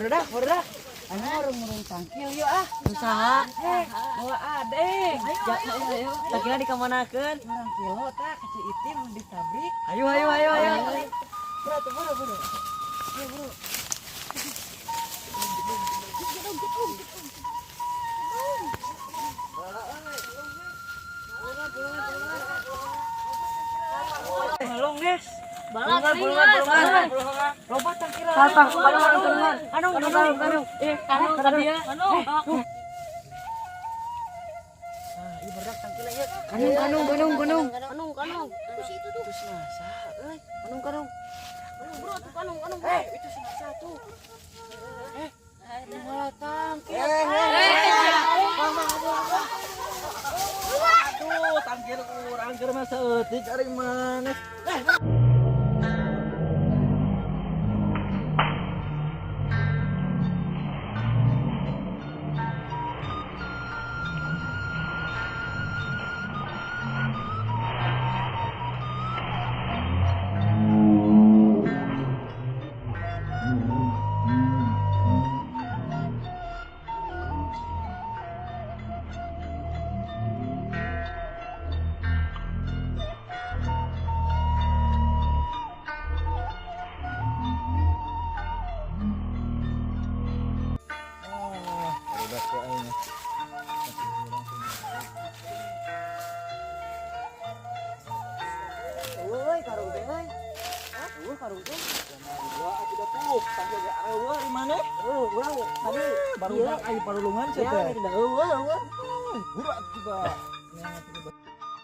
Barudak, barudak. Anu ngurung-ngurung tangkil yuk ah. Usaha. Bawa adeng. Ayo, ayo. Tangkilna dikamanakeun? Kurang kilo tah kecil itim di pabrik. Ayo, ayo, ayo, ayo. Bro, tuh bro, bro. Ayo, bro. Belum, guys. Bulungan, bulungan, bulungan. Loba tangkil. Tatang, kanung, kanung, Anong, kanung, kanung. Eh, Kanung, kanung, kanung. kanung. Ah, ieu barudak tangkil ieu. Kanung, kanung, kanung, kanung. Kanung, kanung. Itu si itu tuh. Itu senasa, euy. Kanung, kanung. Kanung, bro, tuh kanung, kanung. Eh, itu senasa tuh. Eh, ini malah tangkil. Aduh, tangkil urang keur mah saeutik ari maneh. Ah, barudak teh aing. Euy, karung teh euy. Euy, karung teh. Dua atuh da tuh, tangkil ge areueuh ari maneh. Euy, urang tadi Barudak aing parulungan sia ya teh. tidak eueuh, eueuh. Buru atuh ba.